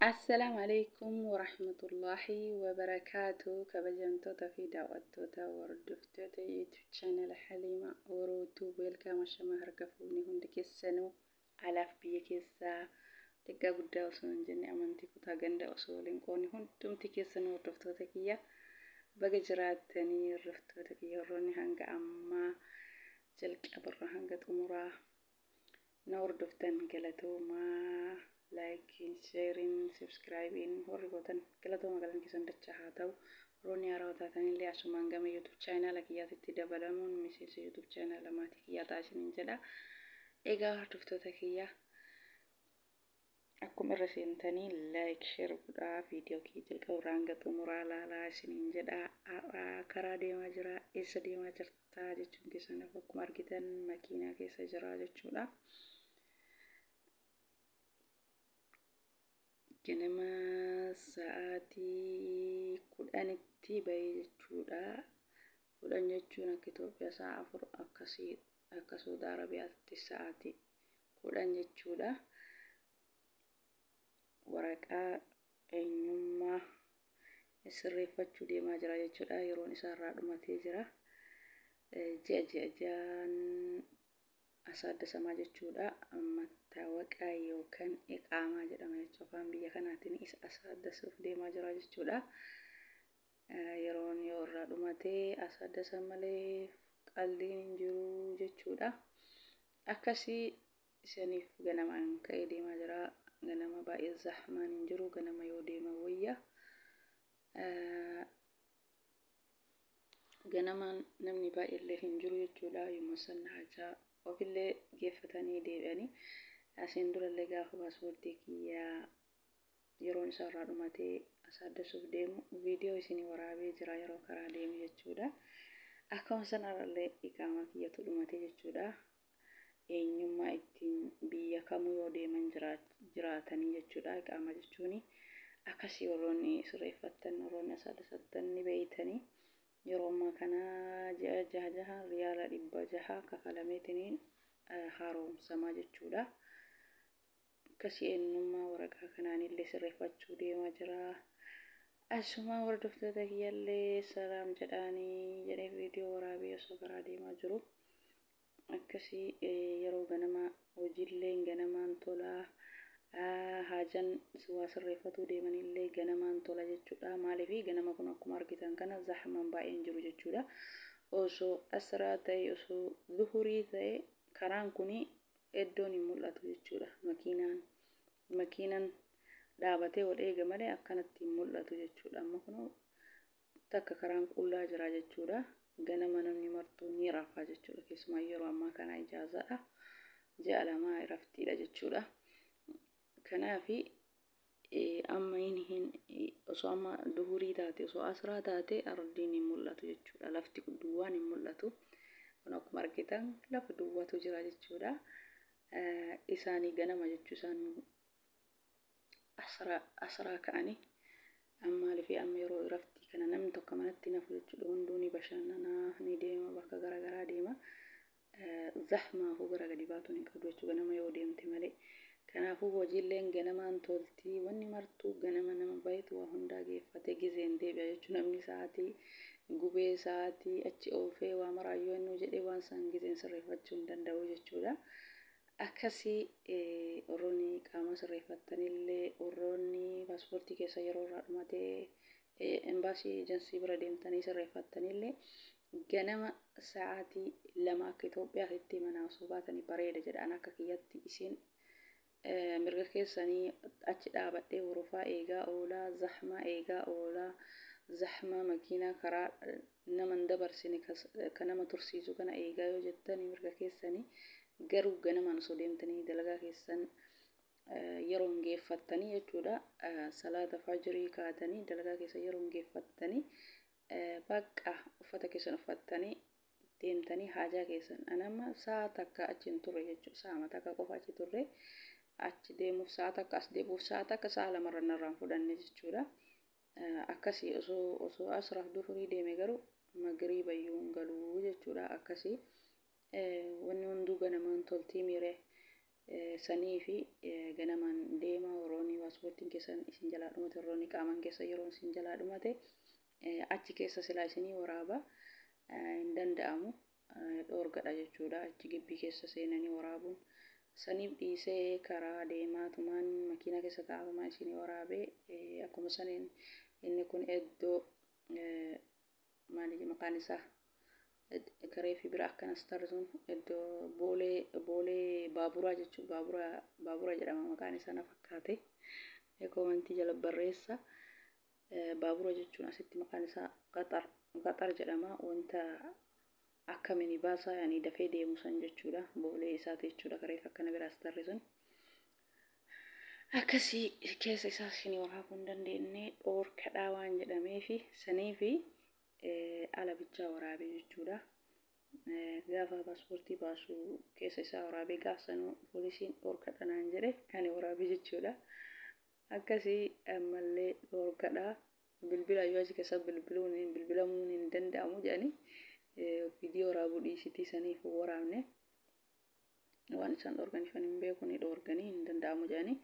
Assalaamu alaikum warahmatullaahi wabarakaatu. Kabajamtoota fi daawwattoota, hordoftoota YouTube channel Halima Orootuu, welcome. Ashamaa, harka fuunee hundi keessanuu, alaaf biyya keessaa, xiqqaa guddaa osoo hin jenne, amantii, kutaa, ganda osoo waliin qoonni, hundumti keessanuu hordoftoota kiyya, baga jiraattanii. Hordoftoota kiyya, warroonni hanga ammaa jalqabarra hanga xumuraa na hordoftan, galatoomaa. Likeiin, shareiin, subscribeiin warri gootan galatooma, galan keessan dachaa haa ta'u. Warroonni haarawaa taatanillee asumaan gama YouTube channela kiyyaatitti dabalamuun miseensa YouTube channela maatii kiyyaa ta'a isiniin jedha. Egaa hordoftoota kiyya, akkuma irra seentanii like, share godhaa, viidiyoo kiyya jalqaburraa hanga xumuraa laalaa isiniin jedha. Har'aa karaa deemaa jira. Eessa deemaa jirtaa jechuun keessan, akkuma argitan makiinaa keessa jira jechuudha. Ganama sa'aatii 10tti bahee jechuudha. 10 jechuun akka Itoophiyaa sa'a 4 akkasii, akka Saudi Arabiyaatti sa'aatii 10 jechuudha. Waraqaa eenyummaa sirreeffachuu deemaa jira jechuudha. Yeroon isaa irraa dhumatee jira. Ji'a ji'a ji'aan asaaddasamaa jechuudha. Mattaawaqaa yookaan iqaamaa jedhama jechuudha. Afaan biyya kanaatiin isa asaaddasuuf deemaa jira jechuudha. Yeroon yoo irraa dhumatee asaaddasan malee qaldiin hin jiru jechuudha. Akkasii isaniif ganamaan ka'ee deemaa jira. Ganama baay'ee zahmaan hin jiru. Ganama yoo deeman wayya. Ganamaan namni baay'eellee hin jiru jechuudha. Yommuu san hajaa ofillee geeffatanii deebi'anii. Asiin durallee gaafa paaspoortii kiyyaa yeroon isaa irraa dhumatee asaaddasuuf deemu viidiyoo isinii waraabee jira, yeroo karaa deemu jechuudha. Akkuma sanarrallee iqaamaa kiyyatu dhumatee jechuudha. Eenyummaa ittiin biyya kamuu yoo deeman jiraatanii jechuudha. Iqaamaa jechuun akkasii. Warroonni sirreeffattan, warroonni asaaddasattan ni beeytanii. Yeroo ammaa kana ji'a jaha jaha riyaala 600 kafalameetiniin haaromsamaa jechuudha. Akkasii eenyummaa waraqaa kanaanillee sirreeffachuu deemaa jira. Asuma hordoftoota kiyyallee salaam jedhaanii jedhee viidiyoo waraabee osoo karaa deemaa jiru. Akkasii yeroo ganama hojiillee ganamaan tolaa. Haajan waa sirreeffatuu deemanillee ganamaan tola jechuudha. Maaliif, ganama kun akkuma argitan kana zahmaan baay'een jiru jechuudha. Osoo asraa ta'e, osoo zuhurii ta'e, karaan kun iddoon hin mul'atu jechuudha. Makiinaan dhaabatee wal eega malee akkanatti hin mul'atu jechuudha. Amma kun takka karaan qullaa jira jechuudha. Ganama namni martuu ni rafa jechuudha. Keessumaa yeroo ammaa kana ijaazaadha. Ji'a 2 raftiidha jechuudha. Kanaafi amma hin osoo amma duhurii taate, osoo asraa taate, ardiin hin mul'atu jechuudha. Lafti duwwaan hin mul'atu. Kun akkuma argitan lafa duwwaatu jira jechuudha. Isaanii ganama jechuu isaan asraa ka'anii. Maaliif, amma yeroo raftii kana namni tokko manatti nafu jechuudha. Hunduu ni bashannanaa, ni deema, bakka garaagaraa deema. Zahmaafuu gara gadi baatuun hin qabdu jechuudha ganama yoo deemte malee. Kanaafuu hojiileen ganamaan toltii, wanni martuu ganama nama baay'eetu waa hundaa geeffatee gizeen deebi'a jechuudha. Namni sa'aatii gubee, sa'aatii achi oofee, waa maraayyuu ennuu jedhee waan san gizeen sirreeffachuu hin danda'u jechuudha. Akkasii warroonni qaama sirreeffattanillee, warroonni paaspoortii keessa yeroo irraa dhumatee embaasii ejansii bira deemtanii sirreeffattanillee, ganama sa'aatii 2 akka Itoophiyaatti manaa osoo baatanii bareeda jedhaan. Akka kiyyatti isin mirga keessanii achi dhaabadhee horofaa eegaa oolaa, zahmaa eegaa oolaa, zahmaa makiinaa karaa nama hin dabarsine ka nama tursiisu kana eegaa yoo jettanii, mirga keessanii. Garuu ganamaan osoo deemtanii dalagaa keessan yeroon geeffattanii jechuudha. Salaata fajirii kaatanii dalagaa keessan yeroon geeffattanii, bakka uffata keessan uffattanii deemtanii haajaa keessan. Anamma sa'a takka achi hin turre jechuudha. Sa'a takka qofa achi turre. Achi deemuuf sa'a takka, as deemuuf sa'a takka, sa'a lamarra narraan fudhanne jechuudha. Akkasii osoo asraaf duhurii deeme garuu magriiba iyyuu hin galuu jechuudha. Akkasii wanni hunduu ganamaan toltii miiree. Sanii fi ganamaan deema warroonni paaspoortiin keessan isin jalaa dhumate, warroonni qaaman keessa yeroon isin jalaa dhumate achi keessa silaa isinii waraaba hin danda'amu, dhoorgadha jechuudha achi gibbii keessa seenanii waraabuun. Saniif dhiisee karaa deemaatumaan makiinaa keessa taa'atumaan isinii waraabee. Akkuma saniin inni kun iddoo maali maqaan isaa karee fi bira akkanas tarrisuun iddoo boolee baaburaa jechuun baabura jedhama maqaan isaa na fakkaate. Koomentii jala barreessa. Baabura jechuun asitti maqaan isaa qaxar jedhama. Wanta akka minibaasaa yani dafee deemu san jechuudha. Boolee isaati jechuudha kareef akkana biraas tarrisuun. Akkasii keessa isaa isin waraabuu hin dandeenye, dhoorkadhaa waan jedhameefi saniifi ala bichaa waraabee jechuudha. Gaafa paaspoortii baasu keessa isaa waraabee, gaaf sanuu poolisiin dhoorkadha naan jedhe ani waraabee jechuudha. Akkasii ammallee dhoorkadha. Bilbila yoo achi keessa bilbiluun bilbilamuun hin danda'amu jedhanii viidiyoo waraabuu dhiisitii saniif waraabne. Waan isaan dhoorganiif ani hin beeku, ni dhoorganii hin danda'amu jedhanii.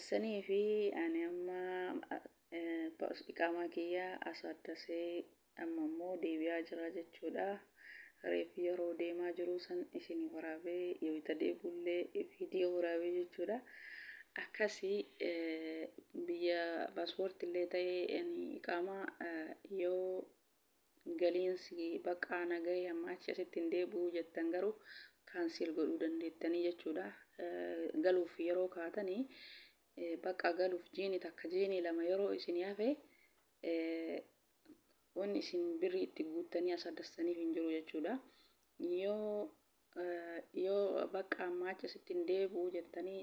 Sanii fi ani amma iqaamaa kiyyaa as addasee amma immoo deebi'aa jira jechuudha. Reef yeroo deemaa jiru san isin waraabee, yoo itti deebi'ullee viidiyoo waraabee jechuudha. Akkasii biyya paaspoortii illee ta'ee iqaamaa yoo galiinsi baqaa nagahee amma achi asitti hin deebi'u jettan garuu cancel godhuu dandeettanii jechuudha. Galuuf yeroo kaatanii bakka galuuf jiini takka jiini lama yeroo isin hafe wanni isin birrii itti guuttanii as addastaniif hin jiru jechuudha. Yoo bakka amma achi asitti hin deebi'u jettanii,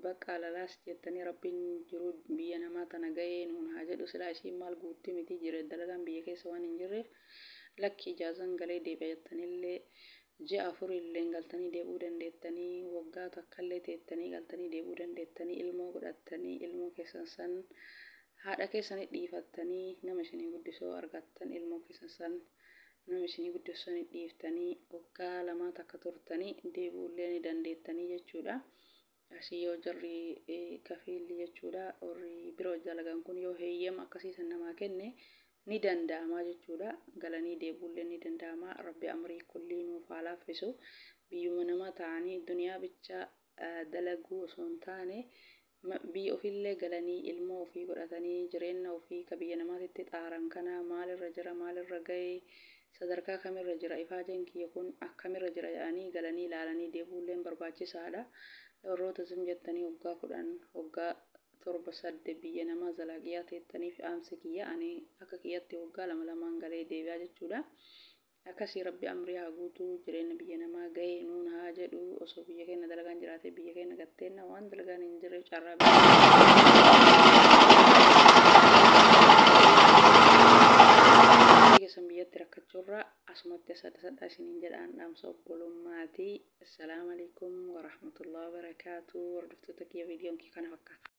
bakka lalaas jettanii, rabbiin jiru biyya namaa tana gahee nuun haa jedhu, silaa isiin maal guutti miti jire, dalagaan biyya keessa waan hin jirreef, lakki ijaazan galee deebi'a jettanillee ji'a 4 illee galtanii deebi'uu dandeettanii, waggaa takkallee teettanii galtanii deebi'uu dandeettanii, ilmoo godhattanii, ilmoo keessan san haadha keessanii dhiifattanii, nama isinii guddisoo argattan ilmoo keessan san nama isinii guddisanii dhiiftanii waggaa 2 takka turtanii deebi'uullee ni dandeettanii jechuudha. Asii yoo jarri kafiilli jechuudha, warri biroo dalagan kun yoo heeyyama akkasii san namaa kenne ni danda'ama jechuudha. Galanii deebi'uullee ni danda'ama. Rabbi amrii kullii nuuf haa laaffisu. Biyyuma namaa ta'anii duniyaa bicha dalaguu osoo hin taane biyya ofiillee galanii ilmoo ofii godhatanii jireenya ofii ka biyya namaatitti xaaran kana maalirra jira, maalirra gahee, sadarkaa kamirra jira, ifaajeen kiyya kun akkamirra jira jedhanii galanii ilaalanii deebi'uulleen barbaachisaadha. Warroota zim jettanii waggaa 10, waggaa 7, 8 biyya namaa zalaaqiyaa teettaniif dhaamsi kiyya, ani akka kiyyatti waggaa lama lamaan galee deebi'aa jechuudha. Akkasii rabbi amrii haa guutuu, jireenya biyya namaa gahee nuun haa jedhu. Osoo biyya keenya dalagaan jiraate biyya keenya gatteenna, waan dalagaan hin jirreef carraa keessan biyyatti rakkachuurraa asumatti asadha isiniin jedhaan dhaamsa obbolummaati. Assalaamu alaikum warahmatullahi wabarakaatu. Hordoftoota kiyya, viidiyoon kiyya kana fakkaata.